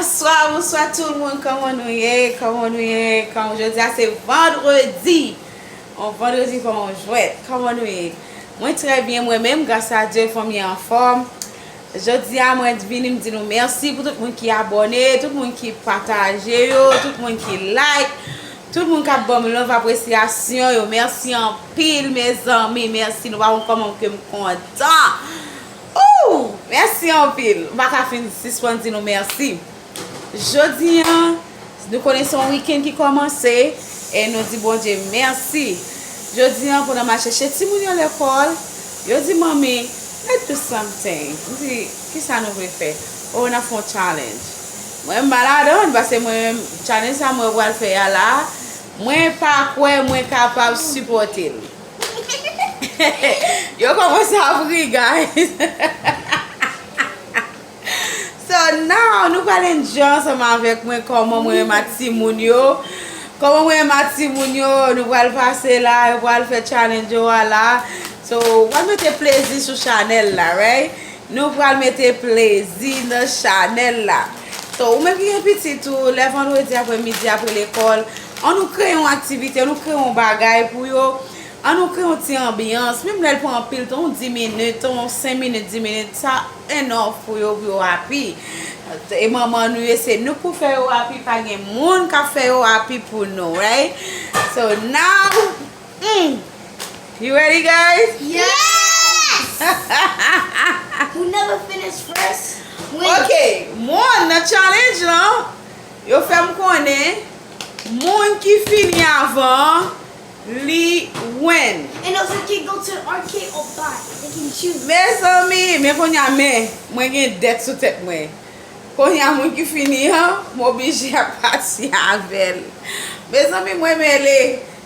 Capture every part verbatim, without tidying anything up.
Bonswa, bonswa tout moun, kòman nou ye? Kòman nou ye? Kòman, jodi a se vandredi. On vandredi kòman w jwèt? Kòman nou ye? Mwen trè byen mwen menm, gras a Dye fanmi an anfòm. Jodi a mwen vini m di nou mèsi pou tout moun ki abòne, tout moun ki pataje yo, tout moun ki like, tout moun k ap ban m love, apresyasyon yo. Mèsi anpil mezanmi, mèsi, nou pa konn kòman ke m kontan. Ooh! Mèsi anpil. M pa ka fin sispann di nou mèsi. Jodi a, nou konnen se yon wikenn ki kòmanse, e nou di Bondye mèsi. Jodi a, pandan m al chèche timoun yo lekòl, yo di, "Manmi, let's do something." M di, "Kisa nou vle fè?" "Oh, n ap fè yon challenge." Mwen, m pa ladan, paske mwen, challenge sa mwen pral fè a la, mwen pa kwè mwen kapab sipòte l. Yo kòmanse ap ri, guys. So now, nou pral enjoy ansanm avèk mwen kòman mwen renmen timoun yo. Kòman mwen renmen timoun yo, nou pral pase la, yo pral fè challenge yo a la. So, pral mete plezi sou chanèl la, right? Nou pral mete plezi nan chanèl la. So, ou menm ki gen pitit ou, lè vandredi apremidi apre lekòl, ann nou kreye yon aktivite, ann nou kreye yon bagay pou yo. Ann nou kreye yon ti anbyans, menm lè l pran anpil tan, yon dis minit, yon senk minit, dis minit, sa enough pou yo, pou yo happy. E manman nou ye, se nou k pou fè yo happy, pa gen moun k ap fè yo happy pou nou, right? So now, mm, you ready, guys? Yes! Who never finish first win. Ok, moun nan challenge lan, yo fè m konnen, moun ki fini avan, li win. And also can go to the arcade or buy. They can choose. Mezanmi, men kounye a, men, mwen gen dèt sou tèt mwen. Kounye a, moun ki fini an, m oblije ap pati avè l. Mezanmi, mwen mele.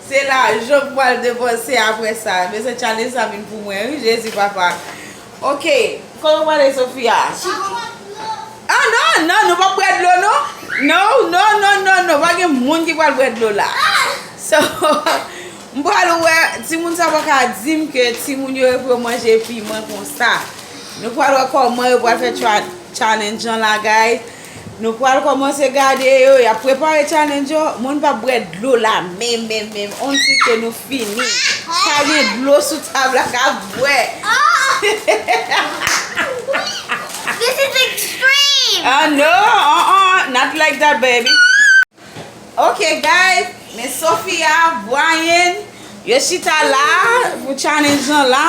Se lajan m pral depanse apre sa. Mezanmi, challenge sa vin pou mwen, wi, Jezi papa. Ok. Kote w prale, Sofia? Ah, non, non, nou p ap bwè dlo, non. No, no, no, no, no. Pa gen moun ki pral bwè dlo la. So, m pral wè, timoun sa pa ka di m ke timoun yo, yo pou yo manje piman konsa. Nou pral wè kòman yo pral fè cha-, challenge an la, guys. Nou pral kòmanse gade yo, y ap prepare challenge yo. Moun p ap bwè dlo la, menm, menm, menm. Until ke nou fini. Pa gen dlo sou tab la k ap bwè. This is extreme! Ah, no, uh-uh, not like that, baby. Ok, guys, men Sofia, Brian, yo chita la pou challenge lan la.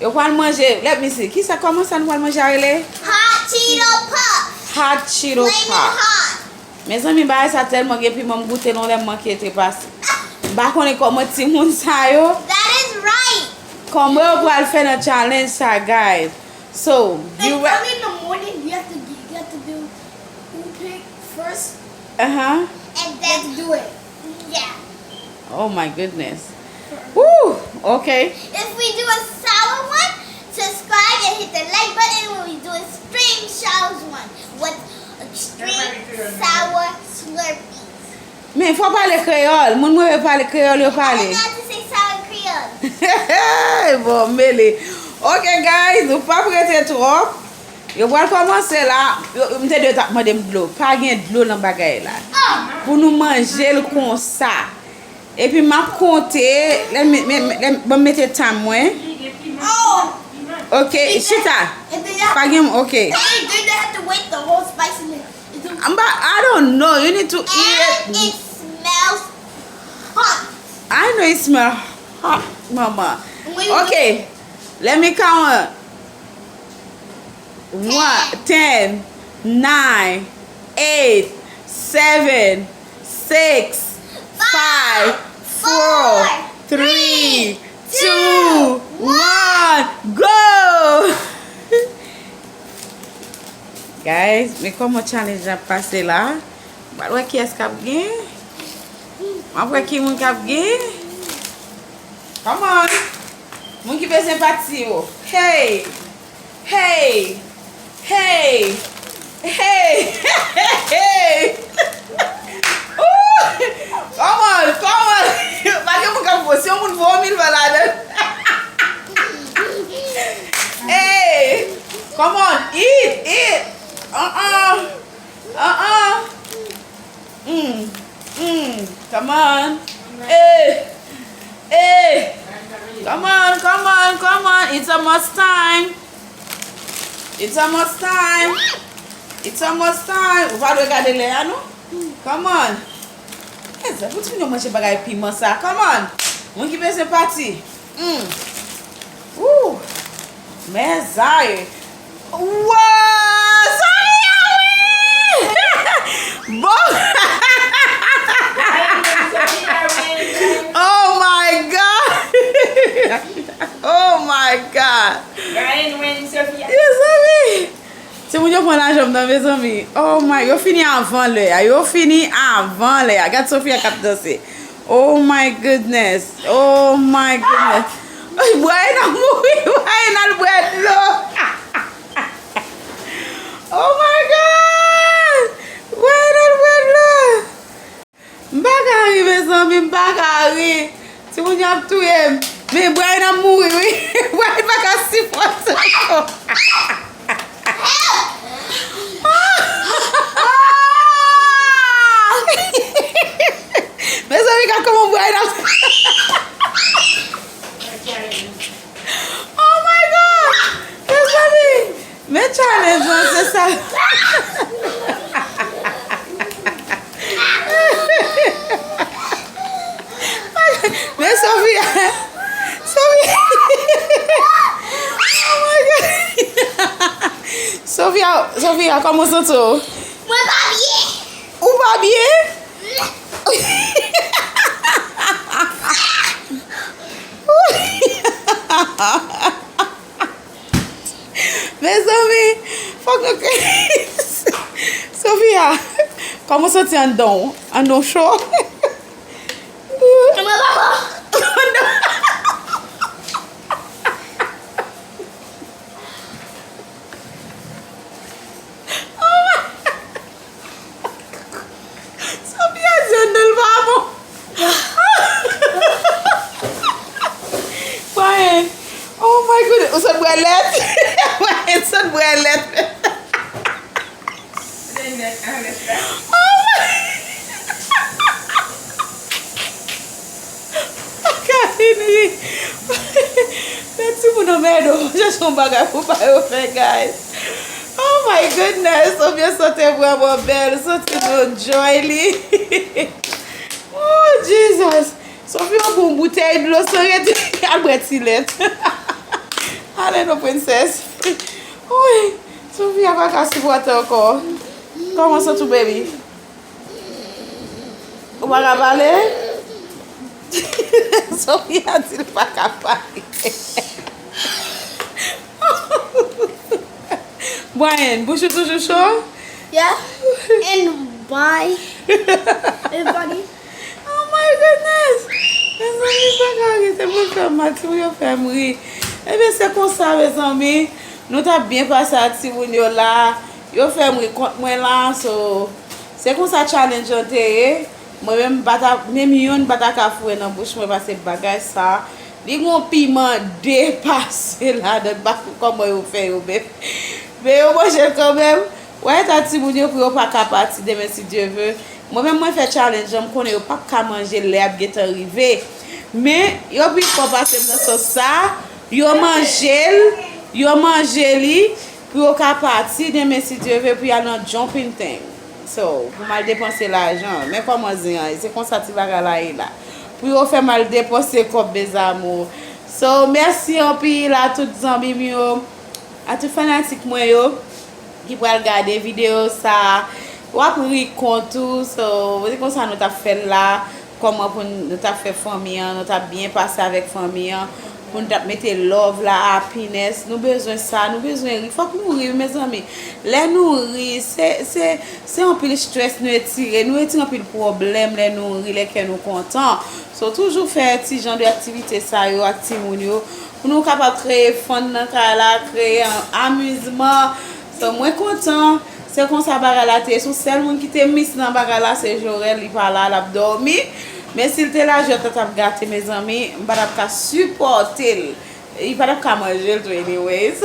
Yo pral manje, let me see, kisa, kòman sa nou pral manje a rele? Hot Cheeto Puff. Hot Cheeto Puff. Flamin' hot. Mezanmi, bagay sa tèlman gen piman, m goute l yon lè, m manke trepase. M pa konnen kòman timoun sa yo. That is right. Kòman yo pral fè nan challenge sa, guys? So, you And re- early in the morning, you have to, you have to do who pick first, Uh-huh. and then do it. Yeah. Oh my goodness. Woo! Okay. If we do a sour one, subscribe and hit the like button when we do a extreme sour one. With extreme sour Slurpees. Men fò pale kreyòl. Moun mwen yo pale kreyòl, yo pale. I know how to say sour in Creole. Bon, mele. Ok, guys, nou p ap rete twòp. Yo pral kòmanse la. Yo, m te dwe t ap mande m dlo. Pa gen dlo nan bagay la. Pou nou manje l konsa. Epi m ap konte. Lè m, lè m, lè m, ban m mete time mwen. Oh. Ok, chita. Pa gen, ok. If they do that, they have to wait the whole spiciness. It's a- But I don't know. You need to eat it. And it smells hot. I know it smell hot, mama. When you Okay, let me count. One, ten, nine, eight, seven, six, five, four, three, two, one, go! Guys, men kòman challenge la ap pase la. M pral wè kiyès k ap gen. M ap wè ki moun k ap gen. Come on. Moun ki bezwen pati yo. Hey! Hey! Hey! Hey! Hey! Ooh! Come on, come on! Pa gen moun k ap vomi, si yon moun vomi, l pa ladan. Hey! Come on, eat, eat! Uh-uh! Uh-uh, Come on. Hey. Hey. Come on, come on, come on. It's almost time. It's almost time. It's almost time. Ou pa dwe gade lè a, non? Come on. Mezanmi, pou timoun yo manje bagay piman sa. Come on. Moun ki bezwen pati. Mm. Ooh. Mezanmi. Wow! Sofia, wi! Bon. Oh my God! Oh my God! Mezanmi. Timoun yo pran lajan m nan, mezanmi. Oh my, yo fini avan lè a. Yo fini avan lè a. Gad Sofia k ap danse. Oh my goodness. Oh my goodness. Ay, Brian ap mouri. Brian al bwè dlo. Oh my God. Brian al bwè dlo. M pa ka ri, mezanmi, m pa ka ri. Timoun yo ap touye m. Men Brian ap mouri, wi. Brian pa ka sipòte ankò. Mezanmi, gad kòman Brian ap. Oh my God! Mezanmi, men challenge lan, se sa. Men Sofia, Sofia. Oh my God! Sofia, Sofia, kòman w santi w? Mwen pa byen. Ou pa byen? Mezanmi, fòk nou ke Sofia, kòman w santi anndan w? Anndan w cho? Mwen pa bon. Sofia di anndan l pa bon. Brian, oh my goodness, ou sot bwè lèt. Brian sot bwè lèt. Oh my. Karine ri. Men timoun anmède w. Chèche yon bagay pou pa yo fè, guys. Oh my goodness. Sofia sante vrèman bèl. Soti nou enjoy li. Oh, Jesus. Sofia, yon bon boutèy dlo san rete. Al bwè ti lèt. Ale non, princess. Wi. Sofia pa ka sipòte ankò. Kòman w santi w, baby? Ou pa ka pale? Sofia di l pa ka pale. Brian, bouch ou toujou cho? Yeah. And bye. Everybody. Oh my goodness! Mezanmi, m pa ka ri, se pou fè m mal, timoun yo fè m ri. Ebyen, se konsa, mezanmi, nou t ap byen pase ak timoun yo la. Yo fè m ri kont mwen la, so, se konsa challenge an te ye. Mwen menm, m pa ta, menm youn m pa ta ka foure nan bouch mwen, paske bagay sa, li gon piman depase ladan, m pa konn kòman yo fè yo, men, men yo manje l kanmenm. Wè eta timoun yo pou yo pa ka pati demen si Dye ve. Mwen menm mwen fè challenge an, m konnen yo p ap ka manje l lè y ap gentan rive. Men, yo pi fò pase m nan sans sa, yo manje l, yo manje li, pou yo ka pati demen si Dye ve, pou y al nan jumping thing. So, pou m al depanse lajan. Men kòman zen an ye. Se konsa ti bagay la ye la. Pou yo fè m al depanse kòb, mes amours. So, mèsi anpil a tout zanmi m yo, a tout fanatik mwen yo ki pral gade videyo sa. W ap ri kont ou. So, se konsa nou t ap fè l la. Kòman pou n, nou t ap fè fanmi an, nou t ap byen pase avèk fanmi an, pou n t ap mete love la, happiness. Nou bezwen sa, nou bezwen ri. Fòk nou ri, wi, mezanmi. Lè nou ri, se, se, se anpil stress nou etire. Nou etire anpil pwoblèm lè nou ri, lè kè nou kontan. So, toujou fè ti jan de aktivite sa yo ak timoun yo, pou nou kapab kreye fun nan kay la, kreye an-, amizman. So, mwen kontan. Se konsa bagay la te ye. Se yon sèl moun ki te miss nan bagay la, se Jorel. Li pa la, l ap dòmi. Men si l te la, jwèt la t ap gate, mezanmi. M pa t ap ka sipòte l. Li pa t ap ka manje l tou, anyways.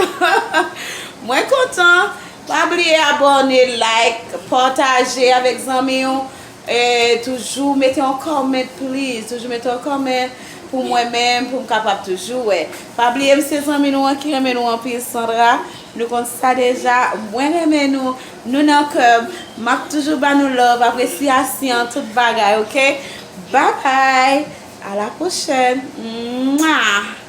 Mwen kontan. Pa bliye abòne, like, pataje avèk zanmi w. E toujou mete yon comment, please. Toujou mete yon comment pou mwen menm, pou m kapab toujou wè. Pa bliye m se zanmi nou an ki renmen nou anpil, Sandra. Nou konn sa deja. Mwen renmen nou. Nou nan kè m. M ap toujou ba nou love, apresyasyon, tout bagay, oke? Bye bye. À la prochaine. Mwah.